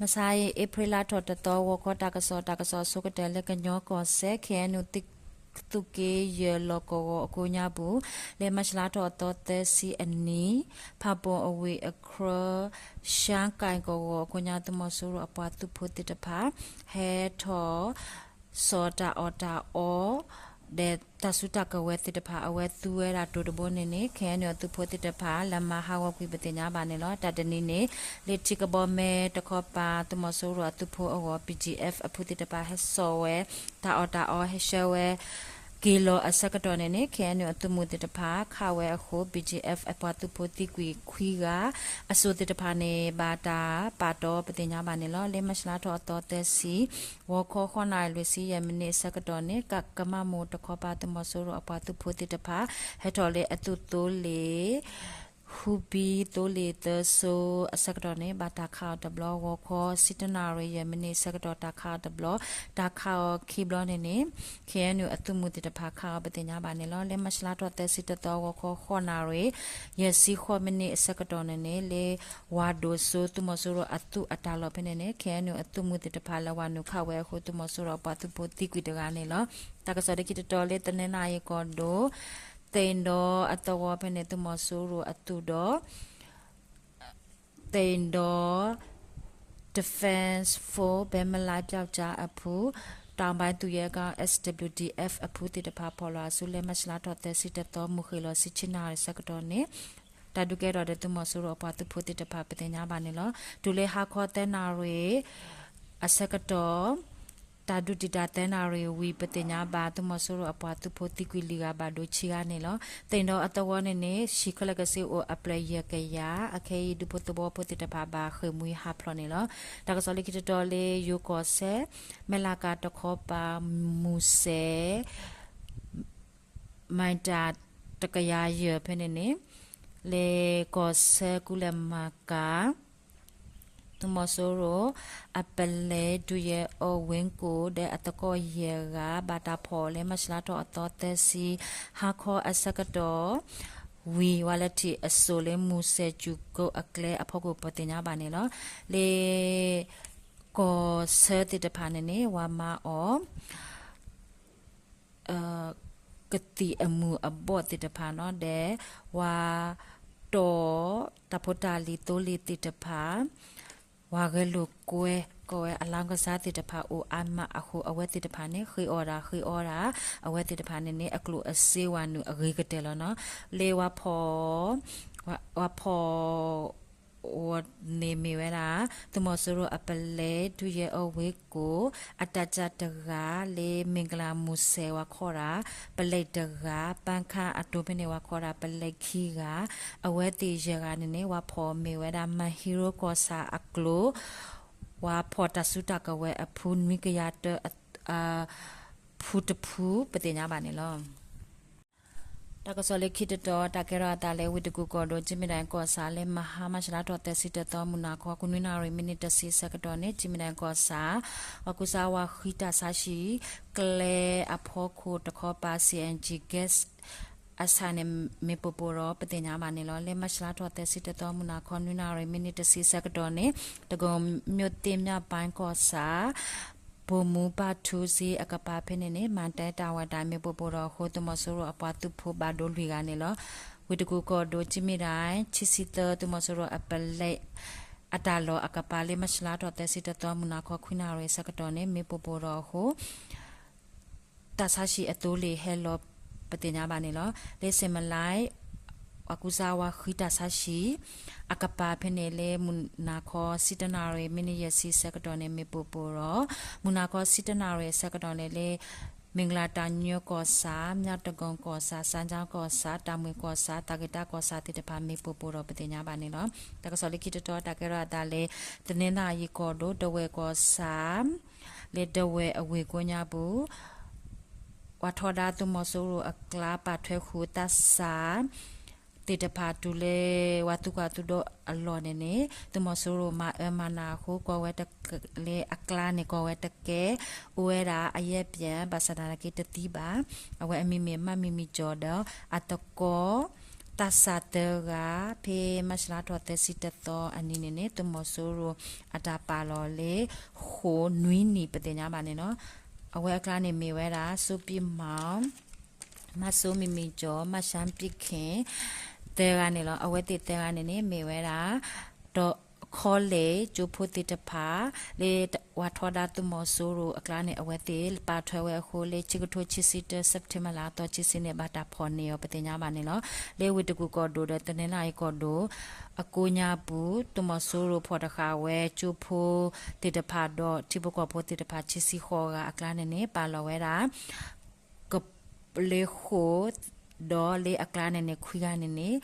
မဆါအံၤ အ့ဖြ့လါထီၣ်တသီ ဂီၤခီတၢ်ကစီၣ်, တၢ်ကစီၣ်အဆိကတၢၢ်လၢကညီကီၢ်စဲၣ် ခ့ၣ်အဲၣ်ယူၣ် သုးက့ယဲၢ်လီၢ်ကဝီၤအကိးညါပူၤ လၢမၢ်ၡးလါထီၣ်အသီသၢဆံအနံၤ ဖးပိၣ်အဝ့ၢ်အခၢ ရှါကၣ်ကဝီၤအကိးညါ သုးမီၤစိရိၤအပှၤသုးဖိသ့ၣ်တဖၣ် ဟဲထီၣ် စီၤတၢ်အီၣ်တၢ်အီ ဒီးတၢ်စုတၢ်ကဝဲၤသ့ၣ်တဖၣ် အဝဲသူဝဲဒၣ်တိၤတဘိန့ၣ်န့ၣ် ခ့ၣ်အဲၣ်ယူၣ်အသုးဖိသ့ၣ်တဖၣ် လဲၤမၤဟးဂီၤကွံာ်ပသ့ၣ်ညါဘၣ်န့ၣ်လီၤ. တၢ်တနံၤန့ၣ် လၢထံကဘီမဲတခီပၤ သုးမီၤစိရိၤအသုးဖိအဂီၢ် ပီၣ်ကၠံၣ်အဲၣ် အဖုသ့ၣ်တဖၣ် ဟဲစိာ်ဝဲ တၢ်အီၣ်တၢ်အီဟဲဆှၢဝဲ က့ၤလီၤအဆၢကတီၢ်န့ၣ်န့ၣ် ခ့ၣ်အဲၣ်ယူၣ်အသုးမုၢ်သ့ၣ်တဖၣ် ခးဝဲအဃိ ပီၣ်ကၠံၣ်အဲၣ် အပှၤသုးဖိသံကွံာ်ခွံဂၤ အစိၣ်သ့ၣ်တဖၣ်န့ၣ် ဘၣ်တၢ်ပာ်တီပသ့ၣ်ညါဘၣ်န့ၣ်လီၤ. လၢမၢ်ၡးလါထီၣ်အသီသၢဆံ ဂီၤခီဃိးနၣ်ရံၣ်လွံၢ်ဆံယဲၢ်မံးနံးအဆၢကတီၢ်န့ၣ် ကကမၣ်မိၢ်တခီပၤ သုးမီၤစိရိၤအပှၤသုးဖိသ့ၣ်တဖၣ် ဟဲထီၣ်လၢအသုးသိလ့ၣ် ဟူဘံသိလ့ၣ်သၢစိအဆၢကတီၢ်န့ၣ် ဘၣ်တၢ်ခးအီၤတဘျီ ဂီၤခီဆံတၢနၣ်ရံၣ်ယဲၢ်မံးနံးအဆၢကတီၢ် တၢ်ခးအီၤတဘျီ တၢ်ခးအီၤခံဘျီန့ၣ်န့ၣ် ခ့ၣ်အဲၣ်ယူၣ်အသုးမုၢ်သ့ၣ်တဖၣ် ခးအီၤပသ့ၣ်ညါဘၣ်န့ၣ်လီၤ. လၢမၢ်ၡးလါထီၣ်သၢဆံတသီ ဂီၤခီဃိးနၣ်ရံၣ် ယဲၢ်ဆံဃိးမံးနံးအဆၢကတီၢ်န့ၣ်န့ၣ် လၢဝၤဒိၣ်စိ သုးမီၤစိရိၤအသုးအတၢ်လီၢ်ဖဲန့ၣ်န့ၣ် ခ့ၣ်အဲၣ်ယူၣ်အသုးမုၢ်သ့ၣ်တဖၣ် လဲၤဝၤနုာ်ခးဝဲအဃိ သုးမီၤစိရိၤအပှၤသုးဖိသံကွံာ်တဂၤန့ၣ်လီၤ. တၢ်ကစီၣ်လၢခံတတီၤလၢ တနီသရံၣ်ကီၢ်ဒိၣ် သ့ၣ်ဒီအသဝီဖဲန့ၣ် သုးမီၤစိရိၤအသုးဒီး သ့ၣ်ဒီ Defense Force ဘဲမလါပျောက်ကျားအဖု တောင်ပိုင်းသူရဲကောင်း S W D F အဖုသ့ၣ်တဖၣ် ဖီၣ်လီၤအစု လၢမၢ်ၡးလါထီၣ်သၢဆံတသီ မုၢ်ဃ့ၢ်လီၤဆံဆံနၣ်ရံၣ်အဆၢကတီၢ်န့ၣ် တၢ်ဒုးကဲထီၣ်ဒီးသုးမီၤစိရိၤအပှၤသုးဖိသ့ၣ်တဖၣ် ပသ့ၣ်ညါဘၣ်န့ၣ်လီၤ. တုၤလၢဟါခီသၢနၣ်ရံၣ်အဆၢကတီၢ် တၢ်ဒုးတံာ်တာ်သၢနၣ်ရံၣ်ဝံၤ ပသ့ၣ်ညါဘၣ် သုးမီၤစိရိၤအပှၤသုးဖိသံကွံာ်လွံၢ်ဂၤ ဘၣ်ဒိဆံဂၤန့ၣ်လီၤ. သ့ၣ်ဒီအသဝီန့ၣ်န့ၣ် ဟံၣ်ခဲလၢာ်ခဲဆ့အိၣ်အဖျၢၣ်ယဲၢ်ကယၤ အခဲအံၤဒူဖိသဝီဖိသ့ၣ်တဖၣ် ဘၣ်ဃ့ၢ်မှံဟးဖျိးန့ၣ်လီၤ. တၢ်ကစီၣ်လၢခံတတီၤလၢယိၤကီၢ်စဲၣ် မဲၢ်လးကၤတခီပၤ မူစဲး မံၤတၢ်တကယၤယဲၢ်ဖဲန့ၣ်န့ၣ် လၢကီၢ်ဆၢကူလဲၣ်မၤကၤ သုးမီၤစိရိၤ အပလဲၤဒုးယဲၢ်အီၣ်ဝ့ၢ်ကိၣ် ဒီးအသကိးယဲၢ်ဂၤ ဘၣ်တၢ်ဖီၣ်လၢမၢ်ၡးလါထီၣ်အသီသၢဆံ ဟါခီအဆၢကတီၢ် ဝံၤဝဲလၢထံၣ်အစိၣ်လၢမူစဲးစူၢ်ကိအကျဲအဖီခိၣ် ပသ့ၣ်ညါဘၣ်န့ၣ်လီၤ. လၢ ကီၢ်ဆၢသ့ၣ်တဖၣ်န့ၣ်န့ၣ် ဝၤမၤအီၤ ကသံၣ်အမုၢ်အဘီၣ်သ့ၣ်တဖၣ်နီၤ ဒီး ဝၤတီၢ်တၢ်ဖိတၢ်လံၤသိလ့ၣ်သ့ၣ်တဖၣ် ဝၤဂဲၤလိာ်ကွဲ ကိးဝဲအလါကစၢ်သ့ၣ်တဖၣ် အိၣ်အါမးအဃိ အဝဲသ့ၣ်တဖၣ်န့ၣ် ဃ့အီၣ်ဒၣ်ဃ့အီဒၣ် အဝဲသ့ၣ်တဖၣ်န့ၣ်န့ၣ် အကျိၣ်အစ့ဝၤနုာ်အဂ့ၤကတၢၢ်လီၤနီၤ. လၢဝၤဖီၣ် ဝၤဖီၣ် ဝဲန့ၣ်မ့ၢ်ဝဲဒၣ် သုးမီၤစိရိၤအပလဲၤဒုးယဲၢ်အီၣ်ဝ့ၢ်ကိၣ် အတၢ်ကၢတဂၤ လၢမ့ၢ်ကလၤမူစဲး ဝၤခီဒၣ် ပလဲၤတဂၤ ပၣ်ခၣ်အတိဖဲန့ၣ် ဝၤခီဒၣ် ပလဲၤခံဂၤ အဝဲသ့ၣ်ယဲၢ်ဂၤန့ၣ်န့ၣ် ဝၤဖီၣ်မ့ၢ်ဝဲဒၣ် မၤဟံရိကီၢ်ဆၣ်အကျိၤ ဝၤဖီၣ်တၢ်စုတၢ်ကဝဲၤအဖု နွံကယၤတၢ ဖုတဖု ပသ့ၣ်ညါဘၣ်န့ၣ်လီၤ. တၢ်ကစီၣ်လၢခံတတီၤ တၢ်ကဲထီၣ်အသးလၢ ဝ့ၢ်တကူၣ်ကီၢ်ဒိၣ် ကၠံမ့ၢ်ဒၣ်ကီၢ်ဆၣ် လၢမဟါမၢ်ၡးလါထီၣ်သၢဆံတသီ မုၢ်နၤခီ ဃုနွံနၣ်ရံၣ်မံးနံးတဆံအဆၢကတီၢ်န့ၣ် ကၠံမ့ၢ်ဒၣ်ကီၢ်ဆၣ် ဝၤကူစါဝၤဃံတၢ်ဆါဟံၣ် ကျဲအဖီခိၣ်တခီပၤ C N G gas အဆၣ်န့ၣ် မ့ၣ်ပိၢ်ပိၢ်ဒီး ပသ့ၣ်ညါဘၣ်န့ၣ်လီၤ. လၢမၢ်ၡးလါထီၣ်သၢဆံတသီ မုၢ်နၤခီ နွံနၣ်ရံၣ်မံးနံးတဆံဆၢကတီၢ်န့ၣ် တကီၤ မြို့သစ် မြောက်ပိုင်း ကီၢ်ဆၣ် ဗိုလ်မှူး ဘၣ်ထူးစ့ အကပၤဖဲန့ၣ်န့ၣ် မၤတဲတၢ်ဝဲတၢ်မ့ၣ်ပိၢ်ပိၢ်ဒီးအဃိ သုးမီၤစိရိၤအပှၤသုးဖိဘၣ်ဒိလွံၢ်ဂၤန့ၣ်လီၤ. ဝ့ၢ်တကူၣ်ကီၢ်ဒိၣ် ကၠံမ့ၢ်ဒၣ် ဆံဆံသၢ သုးမီၤစိရိၤအပလဲ အတၢ်လီၢ်အကပၤ လၢမၢ်ၡးလါထီၣ်သၢဆံတသီ မုၢ်နၤခီ ခွံနၣ်ရံၣ်ဆၢကတီၢ်န့ၣ် မ့ၣ်ပိၢ်ပိၢ်ဒီးအဃိ တၢ်ဆါဟံၣ်အသိလ့ၣ်ဟဲလီၤ ပသ့ၣ်ညါဘၣ်န့ၣ်လီၤ. လၢစ့မလါ ဝၤကူစါဝၤဃံတၢ်ဆါဟံၣ် အကပၤဖဲန့ၣ်လၢမုၢ်နၤခီ ဆံတၢနၣ်ရံၣ် မံးနံးယဲၢ်ဆံဆၢကတီၢ်န့ၣ် မ့ၣ်ပိၢ်ပိၢ်ဒီး မုၢ်နၤခီ ဆံတၢနၣ်ရံၣ်အဆၢကတီၢ်န့ၣ်လၢ မ့ၢ်ကလၤတၢ်ညိကီၢ်ဆၣ် မြတန်ကီၢ်ဆၣ် စၤကၠီကီၢ်ဆၣ် တၢ်မွ့ၢ်ကီၢ်ဆၣ် သးဂ့ၤတၢ်ကီၢ်ဆၣ်သ့ၣ်တဖၣ် မ့ၣ်ပိၢ်ပိၢ်ဒီး ပသ့ၣ်ညါဘၣ်န့ၣ်လီၤ. တၢ်ကစီၣ်လၢခံတတီၤ တၢ်ကဲထီၣ်အသးလၢ တနီသရံၣ်ကီၢ်ဒိၣ် ဒဝဲၢ်ကီၢ်ဆၣ် လၢဒဝဲၢ်အဝ့ၢ်ကိးညါပူၤ ပှၤထီဒါသုးမီၤစိရိၤအကျါ ပာ်ထွဲဃုာ်သးစၢ် သ့ၣ်တဖၣ်တုၤလၢ ပှၤသူၣ်ကၢ်သူၣ်ဒိၣ်အလီၢ်န့ၣ်န့ၣ် သုးမီၤစိရိၤမၤအၢမၤနးအဃိ ကိးဝဲတကဲ လၢအကျါန့ၣ် ကိးဝဲတကဲ အိၣ်ဝဲဒၣ်အယဲၢ်ပၠၣ် ဘၣ်ဆၣ်သနာ်က့တသံဘၣ်. အဝဲအမံၤမ့ၢ် မၢ်မံၤမံၤကၠီၤဒီး အသကိး သးစၢ်သၢဂၤ ဖဲမၢ်ၡးလါထီၣ်သၢဆံတသီအနံၤန့ၣ်န့ၣ် သုးမီၤစိရိၤအတၢ်ပာ်လီၤလၢ ဃိာ်နွံနံၣ်ပသ့ၣ်ညါဘၣ်န့ၣ်လီၤ. အဝဲအကျါန့ၣ်မ့ၢ်ဝဲဒၣ် စိပံမီၢ် မၤစိမံၤမံၤကၠီၣ် မၢ်ၡါပံၣ်ခ့ၣ် သၢဂၤန့ၣ်လီၤ. အဝဲသ့ၣ်သၢဂၤန့ၣ်န့ၣ် မ့ၢ်ဝဲဒၣ် ဒီးခီလဲၣ်ကၠိဖိသ့ၣ်တဖၣ် လၢဝၤထီဒါသုးမီၤစိရိၤအကျါန့ၣ် အဝဲသ့ၣ်ပာ်ထွဲဝဲအဃိ လၢဆံကထိခံဆံတၢ September လါအသီခံဆံန့ၣ် ဘၣ်တၢ်ဖီၣ်န့ၢ်အီၤပသ့ၣ်ညါဘၣ်န့ၣ်လီၤ. လၢဝ့ၢ်တကူၣ်ကီၢ်ဒိၣ်ဒီး တနီသရံၣ်ကီၢ်ဒိၣ် အကိးညါပူၤ သုးမီၤစိရိၤဖီၣ်တဃာ်ဝဲကၠိဖိသ့ၣ်တဖၣ်ဒီး ထံဖိကီၢ်ဖိသ့ၣ်တဖၣ်ခံဆံဃိးဂၤအကျါန့ၣ်န့ၣ် ပာ်လီၤဝဲဒၣ် က လၢဃိာ် ဒီးလၢအကျါန့ၣ်န့ၣ် ခွံဂၤန့ၣ်န့ၣ်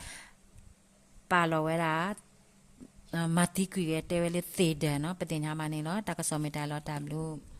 ပာ်လီၤဝဲဒၣ် မၤသံကွံာ်ဂဲၤ တဲဝဲလၢသ့ၣ်ဒၢးနီၤ ပသ့ၣ်ညါဘၣ်န့ၣ်လီၤ. တၢ်ကစီၣ်မ့ၢ်တၢ်လီၤတၢ်ဘျုး